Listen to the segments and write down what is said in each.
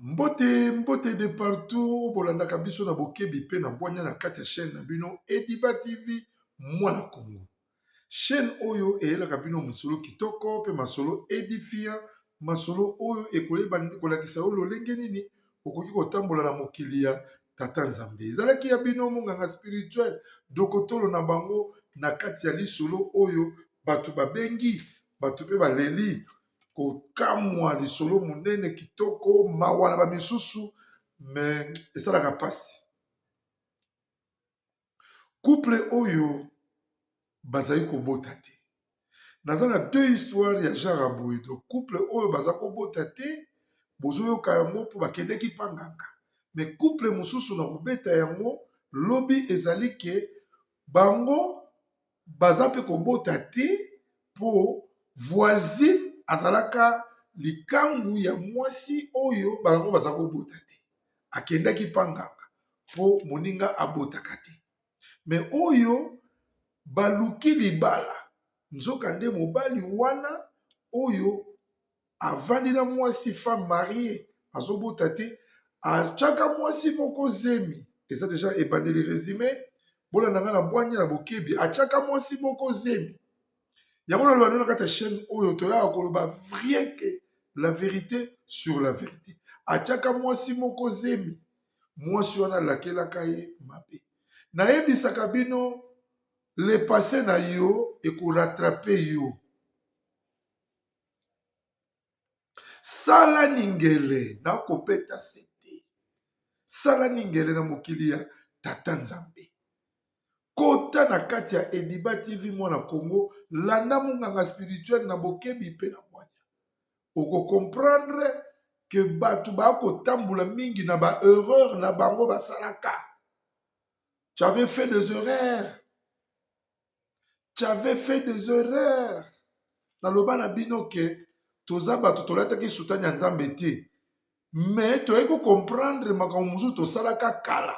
Mbote mbote de partout bolandaka biso na bokebi pe na bwanya na kati ya chaîne na bino Ediba TV mwana Congo. Chaîne oyo eyelaka bino masolo kitoko pe masolo edifiant, masolo oyo ekoyeba kolakisa yo lolenge nini okoki kotambola na mokili ya Tata Nzambe. Ezalaki ya bino monganga spirituel dokotolo na bango na kati ya lisolo oyo bato babengi bato pe baleli kokamwa lisolo monene kitoko mawa na bamisusu me esalaka mpasi couple oyo bazali kobota te naza na deux histoire ya genre ya boye donc couple oyo baza kobota te bozoyoka yango mpo bakendeki mpa nganga me couple mosusu na kobeta yango lobi ezali ke bango baza mpe kobota te mpo voisine azalaka likangu ya mwasi oyo bango baza kobota te akendaki mpa nganga mpo moninga abotaka te me oyo baluki libala nzokande mobali wana oyo avandi na mwasi femme mariee azobota te atiaka mwasi moko zemi eza deja ebandeli resume bolanda nga na bwanya na bokebi atiaka mwasi moko zemi yango naloba nino na kati ya chaîne oyo toyaka koloba rien que la vérité sur la vérité atiaka mwasi moko zemi mwasi wana alakelaka ye mabe nayebisaka bino le passé na yo ekorattrape yo Sala ningele na kobeta sete. Sala ningele na mokili ya Tata Nzambe. Kota na kati ya Ediba TV mwana Congo, landa monganga spirituel na bokebi mpe na bwanya. Oko comprendre que bato bakotambola mingi na ba erreur na bango basalaka. Tu avais fait des erreurs. Tu avais fait des erreurs. Naloba na bino ke toza bato tolataki sutani ya Nzambe te. Mais toyaki ko comprendre makambo mosusu tosalaka kala.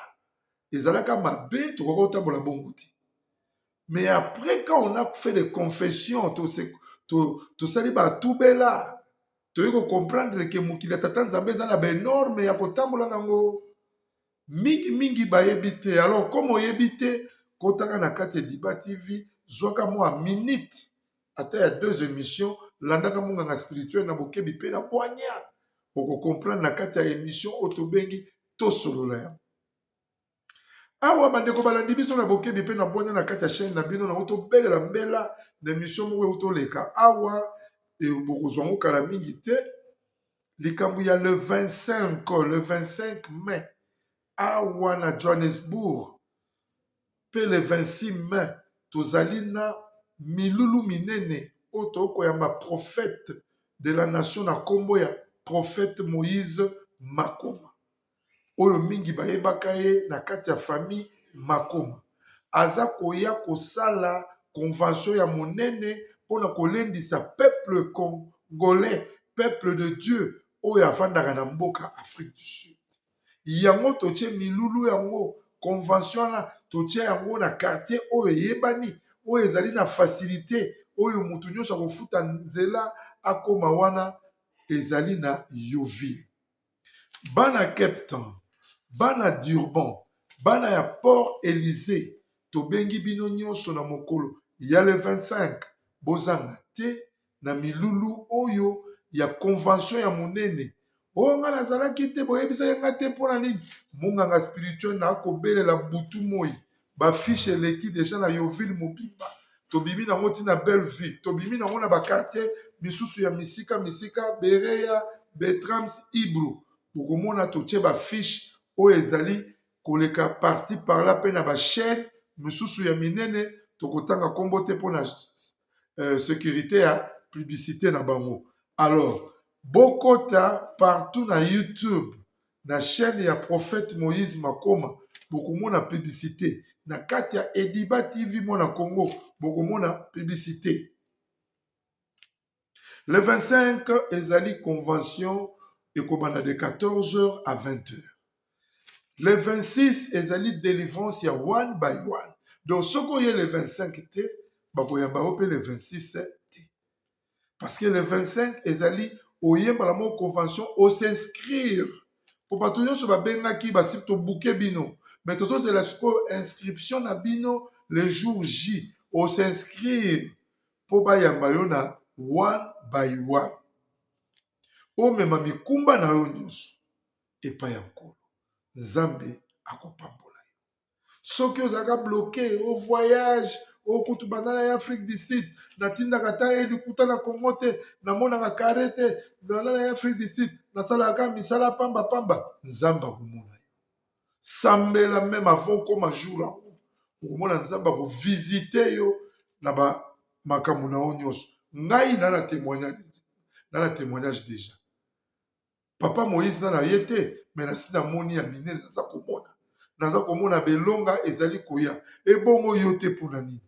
Ezalaka mabe, tokoki kotambola bongo te. Mais après quand on a fait des confessions, tosali batubela, toyei ko comprendre ke mokili ya Tata Nzambe eza na ba norme ya kotambola nango. Mingi mingi bayebi te alors comme oyebi te kotaka na kati ya Ediba TV zwaka mua minute ata ya deux emissions landaka monganga spirituel na bokebi pe na bwanya oko comprendre na kati ya emission oyo tobengi tosolola yango awa bandeko balandi biso na bokebi pe na bwanya na kati ya chaîne na bino nango tobelela mbela na emission moko euti oleka awa bokozwa yango kala mingi te likambo ya le 25 le 25 mai awa na Johannesburg mpe le 26 mai tozali na milulu minene oyo tokoyamba prophète de la nation na nkombo ya prophète Moïse Makoma oyo mingi bayebaka ye na kati ya famille Makoma aza koya kosala convention ya monene mpona kolendisa peuple congolais peuple de Dieu oyo avandaka na mboka Afrique du Sud. Yango totie milulu yango convention wana totie yango na quartier oyo eyebani oyo ezali na facilité oyo moto nyonso akofuta nzela akoma wana ezali na Yeoville. Bana Cape Town, bana Durban, bana ya Port Elysee tobengi bino nyonso na mokolo ya le 25 bozanga te na milulu oyo ya convention ya monene. O nga nazalaki te, boyebisaki nga te mpo na nini? Monganga spirituel na kobelela butu moi ba fiche eleki deja na Yeoville mobimba tobimi nango ti na Bellevue tobimi nango na ba quartier misusu ya misika misika Berea Betrams Ibru bokomona totie ba fiche oyo ezali koleka par-ci par-là pe na ba chaîne misusu ya minene tokotanga kombo te pona securite ya publicite na bango alors bokota partout na YouTube na chaîne ya prophète Moïse Makoma bokomona publicité na kati ya Ediba TV mwana Congo bokomona publicité le 25 ezali convention ekobanda de 14h à 20h le 26 ezali délivrance ya one by one donc soki oye le 25 te bakoyamba yo mpe le 26 te parce que le 25 ezali oye mbala moko convention os'inscrire. Mpo bato nyonso babengaki basi tobuke bino, mais tozozela sikoyo inscription na bino le jour J. Os'inscrire mpo bayamba yo na one by one. Omema mikumba na yo nyonso epai ya Nkolo. Nzambe akopambola yo. Soki ozalaka bloqué o voyage, okutu banda na Afrique du Sud, natindaka ata ye likuta na Congo te, namonaka carré te, banda na Afrique du Sud, nasalaka kaka misala pamba pamba, Nzambe akomona yo. Sambela même avant okoma jour yango, okomona Nzambe akovisite yo na ba makambo na yo nyonso. Ngai na témoignage, na témoignage déjà. Papa Moïse na na ye te, mais nasi namoni ya minene, naza komona. Naza komona belonga ezali koya. Ebongo yo te mpona nini?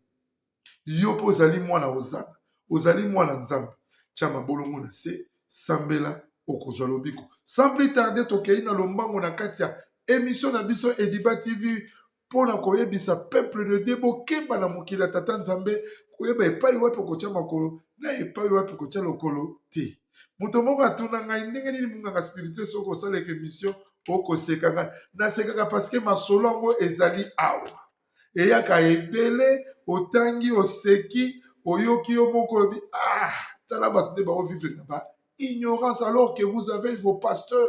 Yo mpo ozali mwana ozana, ozali mwana Nzambe. Tia mabolongo na se, sambela, okozwa lobiko. Sans plus tarder, tokei na lombango na kati ya émission na biso Ediba TV mpo na koyebisa peuple de Dieu bokeba na mokili ya Tata Nzambe, koyeba epai wapi okotia makolo na epai wapi okotia lokolo te. Moto moko atuna ngai ndenge nini monganga spirituel soki osalaka émission okoseka. Ngai nasekaka parce que masolo yango ezali awa, eyaka ebele. Otangi, oseki, oyoki yo moko, olobi: "Ah, tala bato nde baovivre na ba ignorance", alors que vous avez vos pasteurs,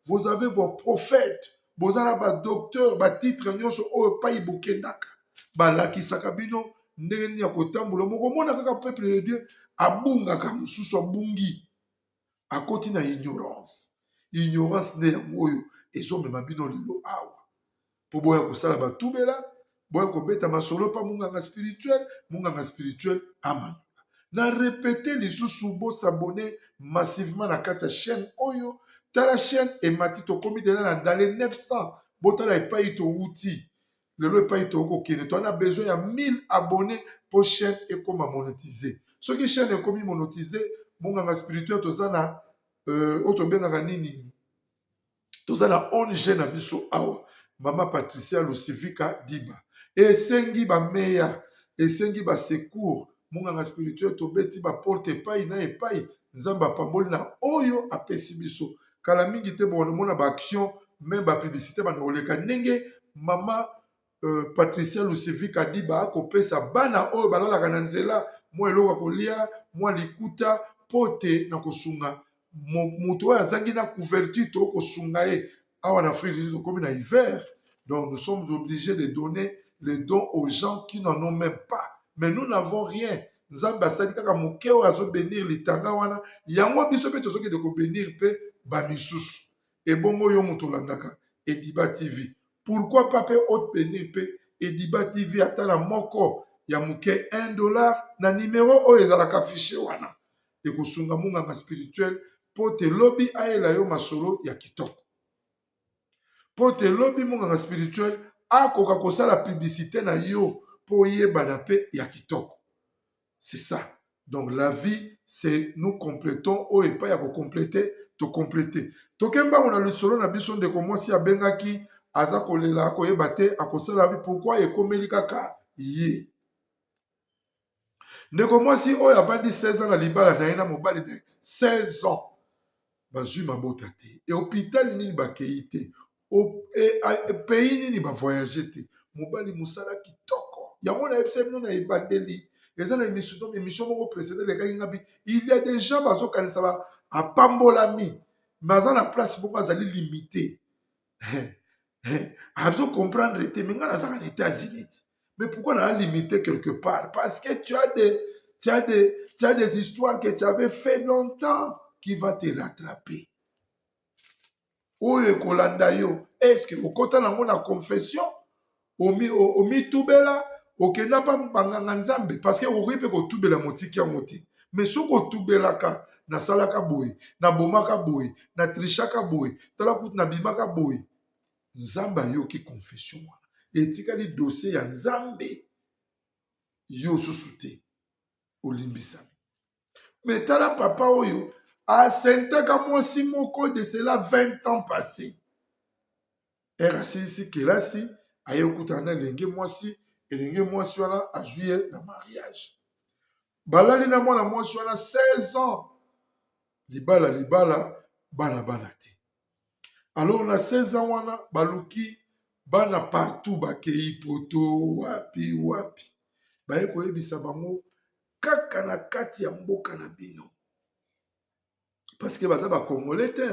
vous avez vos prophètes, boza na badocteur, batitre nyonso oyo epai bokendaka balakisaka bino ndenge nini ya kotambola. Mokomona kaka peuple de Dieu abungaka, mosusu abungi, akoti na ignorance. Ignorance nde yango oyo ezomema bino lelo awa, mpo boya kosala batubela, boya kobeta masolo mpa monganga spirituel. Monganga spirituel amanola na répéter lisusu, bos'abonner massivement na kati ya chaîne oyo. Tala, chaîne emati, tokomi deja na dans les 900. Botala epai towuti lelo, epai tokokende. Toza na besoin ya 1000 abonnés mpo chaîne ekóma monétisé. Soki chaîne ekómi monétisé, monganga spirituel toza na oyo tobengaka nini, toza na ONG na biso awa, Mama Patricia Lusivika Diba. Esengi bameya, esengi basecours. Monganga spirituel tobeti baporte epai na epai. Nzambe apamboli na oyo apesi biso. Kala mingi te bokomona baaction, même bapublicité banda koleka ndenge Mama Patricia Lusivika Diba akopesa bana oyo balalaka na nzela mwa eloko ya kolia, mwa likuta, mpo te na kosunga moto oyo azangi na couverture. Tokosunga ye awa na Afrique du Sud, tokomi na hiver, donc nous sommes obligés de donner les dons aux gens qui n'en ont même pas. Mais nous n'avons rien. Nzambe asali kaka moke oyo azobénir litanga wana, yango biso mpe tozokende kobénir mpe bamisusu. Ebongo yo moto olandaka Ediba TV, pourquoi pas mpe obénir mpe Ediba TV, ata na moko ya moke, 1 dollar na nimero oyo ezalaka affiché wana? Ekosunga monganga spirituel mpo te lobi ayela yo masolo ya kitoko, mpo te lobi monganga spirituel akoka kosala publicité na yo mpo oyebana mpe ya kitoko. C'est ça. Donc la vie, c'est nous complétons oyo epai ya kocompléter, tocompléter. Toke mbango na lisolo na biso. Ndeko mwasi abengaki, aza kolela, akoyeba te akosala bi pourquoi ekomeli kaka ye. Ndeko mwasi oyo avandi 16 ans na libala na ye na mobali na ye, 16 ans, bazwi mabota te. E hôpital nini bakei te, pays nini bavoyage te. Mobali mosala kitoko. Yango nayebisa bino na ebandeli, eza na émission moko précédé elekaki nga bi il y a des gens bazokanisa apambolami, mais aza na place moko, azali limité, azocomprendre te. Mais nga nazalaka na États-Unis te, mais pourquoi naza limité quelque part? Parce que tu as des histoires que tu avais fait longtemps qui va te rattraper, oyo ekolanda yo. Est-ce okota nango na confession, omitubela, okenda mpa banganga Nzambe? Parce que okoki mpe kotubela, motiki yango te. Mais soki otubelaka, nasalaka boye, nabomaka boye, natrichaka boye, tala kutu nabimaka boye, Nzambe ayoki confession wana, etikali dossier ya Nzambe, yo susu te, olimbisami. Mais tala papa oyo asentaka mwasi moko de cela 20 ans passé. Ere asilisi kelasi, aye okutana na elenge mwasi. Elenge mwasi wana azwi ye na mariage, balali na mwana mwasi wana 16 ans. Libala, libala, bana, bana te. Alors na 16 ans wana baluki bana partout, bakei poto wapi wapi, baye koyebisa bango kaka na kati ya mboka na bino, parce que baza bacongolais te,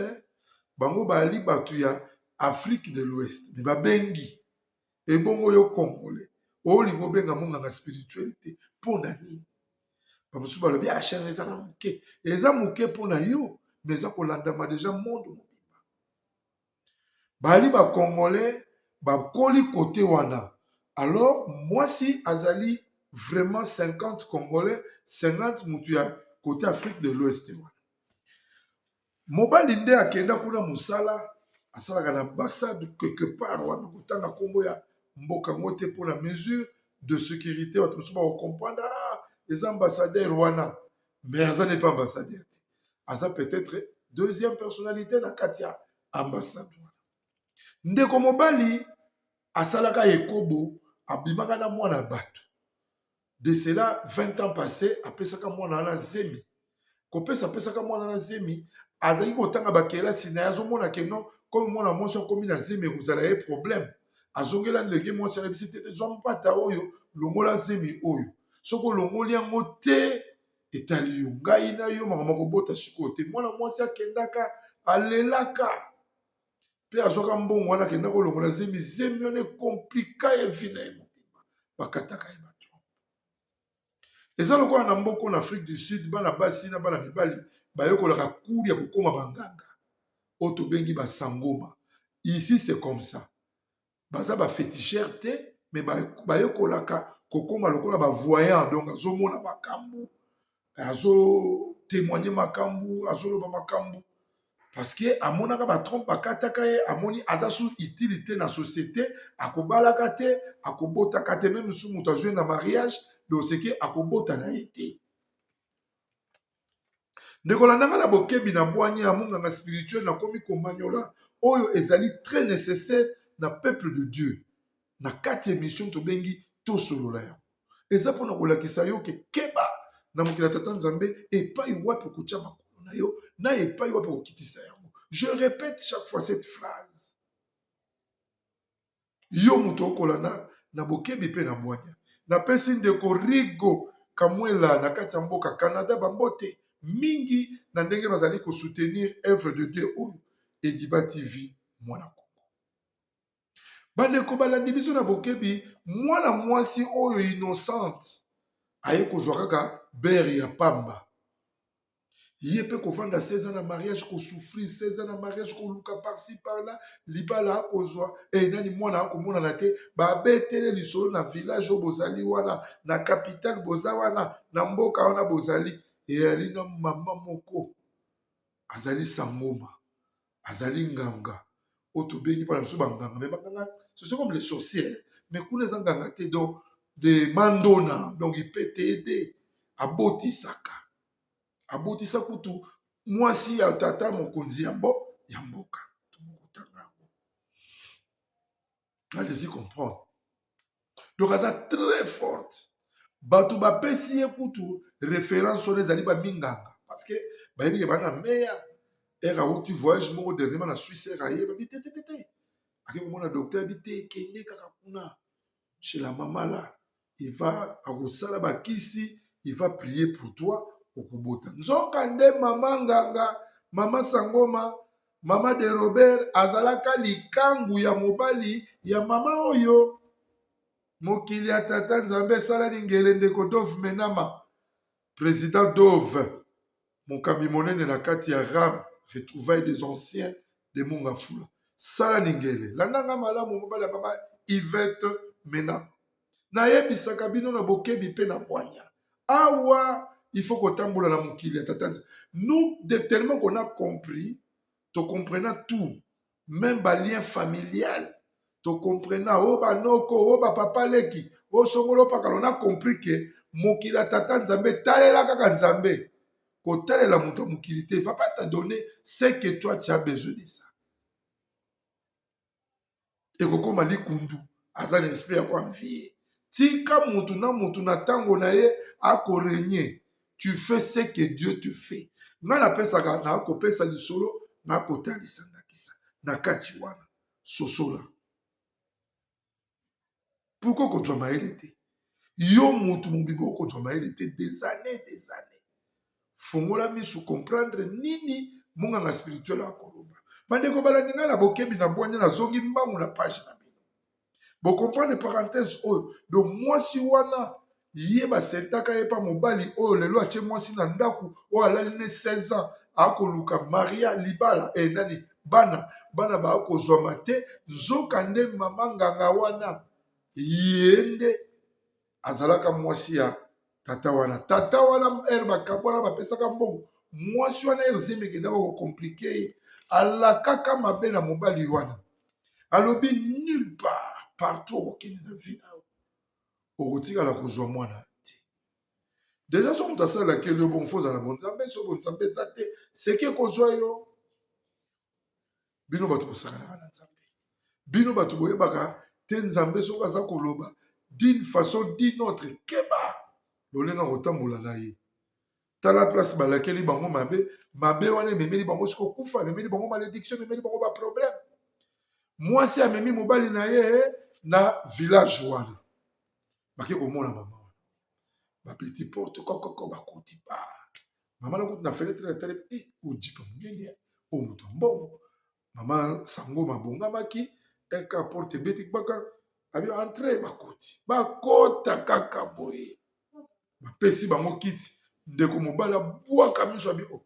bango bali bato ya Afrique de l'Ouest. Me babengi ebongo yo Congolais olingi obenga monganga spirituel te, mpo na nini? Bamosusu balobi ah, chaîne eza na moke, eza moke mpo na yo, mais eza kolandama deja monde mobimba. Bali bacongolais bakoli kote wana. Alors mwasi azali vraiment 50 Congolais, 50 mutu ya kote Afrique de l'Ouest wana. Mobali nde akenda kuna mosala, asalaka na ambassade quelque part wana. Kotanga nkombo ya mboka yango te mpona mesure de sécurité. Bato mosusu bakocomprendre, ah, eza ambassadeur wana, mais aza ne pas ambassadeur te, aza peut-être deuxième personnalité na kati ya ambassade wana. Ndeko mobali asalaka ekobo, abimaka na mwana bato. De cela 20 ans passé, apesaka mwana wana zemi. Kopesa, apesaka mwana wana zemi, azalaki kotanga bakelasi na ye. Azomona ke non, comme mwana mwasi akomi na zemi, ekozala ye problème. Azongela ndenge mwasi alebisi te te: zwa mpata oyo, longola zemi oyo. Soki olongoli yango te, etali yo, ngai na yo makambo kobota sikoyo te. Mwana mwasi akendaka, alelaka mpe azwaka mbongo wana, akenda kolongola zemi. Zemi wana ekomplika ye vie na ye mobimba, bakataka ye bato. Eza lokola na mboka na Afrique du Sud, bana basi na bana mibali bayekolaka cours ya kokóma banganga oyo tobengi basangoma. Ici c'est comme ça, baza baféticheur te, mais bayekolaka kokóma lokola bavoyant. Donc azomona makambo, azotémoigne makambo, azoloba makambo, parce que amonaka batrompe bakataka ye. Amoni aza su utile te na société, akobalaka te, akobotaka te. Même su moto azwi na mariage, donc seke akobota na ye te. Ndeko, landanga na bokebi na bwanya ya monganga spirituel. Nakomi komanyola oyo ezali très nécessaire na peuple de Dieu. Na kati ya émission tobengi Tosolola yango, eza mpona kolakisa yo ke keba na mokili ya tata Nzambe, epai wapi okotya makolo na yo na epai wapi okokitisa yango. Je répète chaque fois cette phrase. Yo moto okolanda na bokebi mpe na bwanya, napesi ndeko Rigo Kamwela na kati ya mboka Canada bambote mingi na ndenge bazali kosoutenir œuvre de Dieu oyo Ediba TV Mwana Kongo. Bandeko balandi biso na bokebi, mwana mwasi oyo innocente aye kozwa kaka bere ya pamba. Ye mpe kovanda 16 ans na mariage, kosouffrir 16 ans na mariage, koluka par-ci par-là libala, akozwa e nani, mwana akomonana te. Babetele lisolo na village oyo bozali wana, na capitale boza wana, na mboka wana bozali, eyali na mama moko azali sangoma, azali nganga oyo tobengi mpona biso banganga. Mais banganga, ce sont comme les sorcières, mais kuna eza nganga te, donc de mandona. Donc il peut t'aider, abotisaka, abotisa kutu mwasi ya tata mokonzi ya mboka. Tokotanga yango, allez-y comprendre. Donc aza très forte. Bato bapesi ye kutu référence wana ezali baminganga, parce que bayebi ke bana meya ere awuti voyage moko dernièrement na Suisse, ere aye, babi te te te te, ake komona docteur bi te, kende kaka kuna chez la mama là, il va akosala bakisi, il va prier pour toi, okobota. Nzoka nde mama nganga, mama sangoma, mama de Robert azalaka likangu ya mobali ya mama oyo. Mokili ya tata Nzambe esalani ngele. Ndeko Dove Menama, président Dove, mokambi monene na kati ya RAM, Retrouvaille des anciens de Mongafula, sala ningele, landanga malamu. Mobali ya mama Yvette Menama, nayebisaka bino na bokebi mpe na bwanya, awa il faut kotambola na mokili ya tata Nzambe. Nous de tellement qu'on a compris, tocomprena tout, même balien familial tocomprena, oyo banoko, oyo bapapa leki, oyo songolo pakala. On a compris ke mokili ya tata Nzambe, talela kaka Nzambe, kotalela moto ya mokili te. Va pas te donner ce que toi tu as besoin de ça. Ekokóma likundu, aza na esprit ya koenvier. Tika mutu na mutu na ntango na ye akorégner. Tu fais ce que Dieu te fait. Ngai napesaka, nakopesa lisolo, nakotalisa ndakisa. na kati wana. Sosola. Pourquoi okozwa mayele te? Yo mutu mobimba okozwa mayele te des années des années. Fongola misu, comprendre nini monganga spirituel akoloba. Bandeko balandi ngai na bokebi na bwanya, nazongi mbangu na page na bino. Bo comprendre parenthèse oyo. Donc mwasi wana ye basentaka ye pa mobali oyo lelo atie mwasi na ndako oyo alali ne 16 ans akoluka maria libala e nani bana bana bakozwama te, nzoka nde mama nganga wana ye nde azalaka mwasi ya tata wana. Tata wana ere bakabwana bapesaka mbongo, mwasi wana ere zemi ekendaka kokomplike ye, alakaka mabe na mobali wana, alobi nulle part partout okokende na vie na yo okotikala kozwa mwana te. Deja soki moto asalelaki yo bongo, fo ozala na bonzambe. Soki bonzambe eza te, seke ekozwa yo. Bino bato bosakanaka na Nzambe, bino bato boyebaka te Nzambe soki aza koloba d'une façon d'une autre, keba lolenge kotambola na ye. Tala place balakeli bango mabe, mabe wana ememeli bango siko kufa, ememeli bango malédiction, ememeli bango ba problème. Mwasi amemi mobali na ye na village wana, bake komona mama wana, bapeti porte kokoko, bakoti ba mama na kutu na fenêtre na tali eh, ojipa monene oyo moto ya mbongo. Mama sango mabongamaki eka porte ebeti kaka, abi entre, bakoti, bakota kaka boye, bapesi bango kiti. Ndeko mobali abwaka miso, abi oh,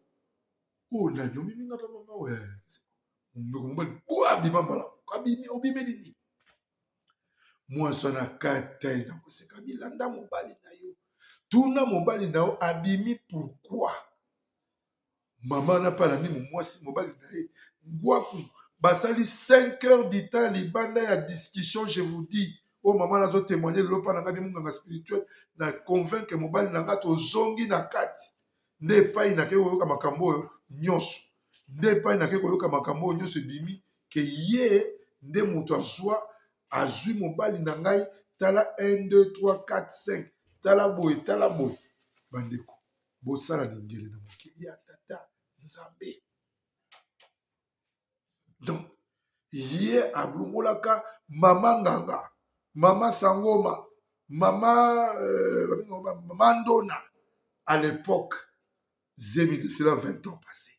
oyo nani omemi nga pa mama oyo? Ndeko mobali bwa abima mbala moko, abimi, obimeli nini? Mwasi wana akatali na koseka, bilanda mobali na yo, tuna mobali na yo abimi pourquoi. Mama na mpe alandi mwasi mobali na ye ngwaku, basali 5 heures du temps libanda ya discussion. Je vous dis, oyo mama nazo témoigner lelo mpa na ngai monganga spirituel, na convaincre mobali na ngai, tozongi na kati nde epai nakei koyoka makambo oyo nyonso, nde epai nakei koyoka makambo oyo nyonso ebimi ke ye nde moto azwa azwi mobali na ngai. Tala 1 2 3 4 5, tala boye, tala boye. Bandeko, bosala lingele na mokili ya tata Nzambe. Donc ye ablongolaka mama nganga, mama sangoma, mama mama ndona à l'époque, zemi de cela 20 ans passé,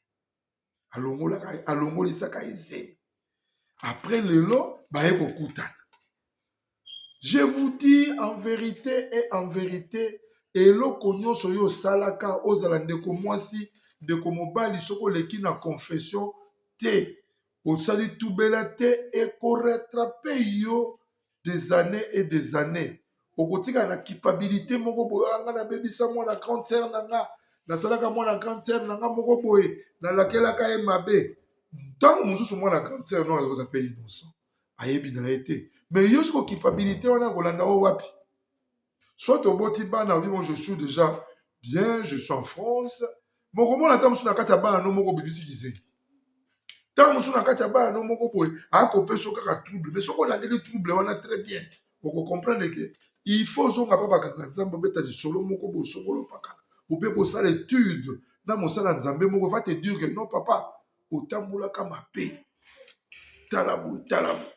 alongolaka, alongolisaka ye zemi. Après lelo baye kokutana. Je vous dis en vérité et en vérité, eloko nyonso oyo osalaka, ozala ndeko mwasi, ndeko mobali, soki oleki na confession te, osali tubela te, ekorattrape yo des années et des années. Okotikala na culpabilité moko boye: nga nabebisa mwana grande sœur na nga, nasalaka mwana grande sœur na nga moko boye, nalakelaka ye mabe. Ntango mosusu mwana grande sœur no aza mpe innocent, ayebi na ye te, mais yo soki culpabilité wana kolanda o wapi? Soit oboti bana, obi: bon, je suis déjà bien, je suis en France. Mokomona ata mosusu na kati ya bana no moko obibisi kizengi, ntango mosusu na kati ya bana no moko boye akopesa kaka trouble. Mais soki olandeli trouble wana très bien, okocomprendre ke il faut ozonga mpa bakanga Nzambe, obeta lisolo moko bosongolo pakala, obe bosala étude na mosala Nzambe moko, va te dire que non, papa, otambolaka mabe, tala boye, tala boye.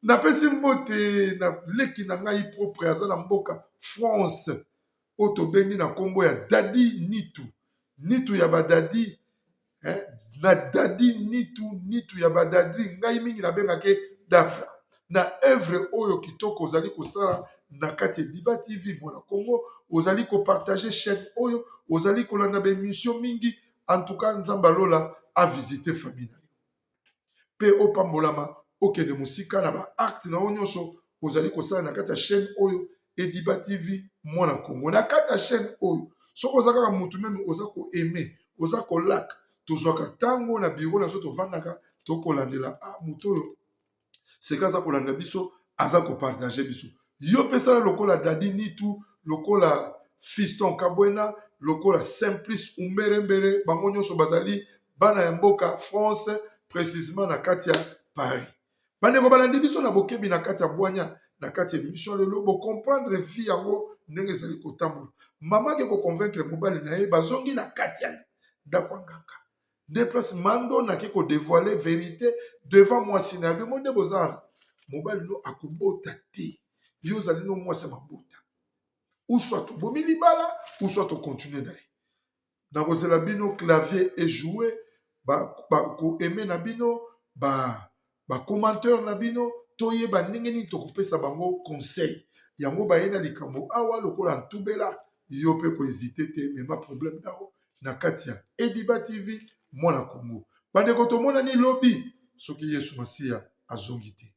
Napesi mbote na leki na ngai propre, aza na mboka France, oyo tobengi na nkombo ya Dadi Nitu, Nitu ya Badadi, eh? Na Dadi Nitu, Nitu ya Badadi, ngai mingi nabengaki Dafra, na œuvre oyo kitoko ozali kosala na kati ya Diba TV Mwana Congo. Ozali kopartage chaîne oyo, ozali kolanda baémission mingi. En tout cas, Nzambe alola avisite famille na yo mpe opambolama, okende mosika na baacte na yo nyonso ozali kosala na kati ya chaîne oyo Ediba TV Mwana Congo. Na kati ya chaîne oyo, soki oza kaka motu meme oza koaime, oza kolike, tozwaka ntango na biro na biso, tovandaka, tokolandela ah, motu oyo seka aza kolanda biso, aza kopartage biso. Yo mpe sala lokola Dadi Nitu, lokola Fiston Kabwena, lokola Simplice Umberembere. Bango nyonso bazali bana ya mboka France, précisement na kati ya Paris. Bandeko balandi biso na bokebi na kati ya bwanya na kati ya émission lelo, bocomprendre vie yango ndenge ezali kotambola. Mama ake koconvaincre mobali na ye, bazongi na kati ya ndako ya nganga. Nde place Mando nake ko devoiler verite devant mwasi na ye. Bino nde boza mobali no akobota te. Yo ozali no mwasi ya mabota. Ou soit obomi libala, ou soit ocontinue na ye. Nakozela bino clavier e jouer, ba, ba ko aimer na bino, ba ba commentaire na bino, toyeba ndenge nini tokopesa bango conseil. Yango baye na likambo awa lokola ntubela, yo pe ko hesiter te, mema problème na yo na kati ya Ediba TV, mwana Congo. Bandeko tomonani lobi soki Yesu Masiya azongi te.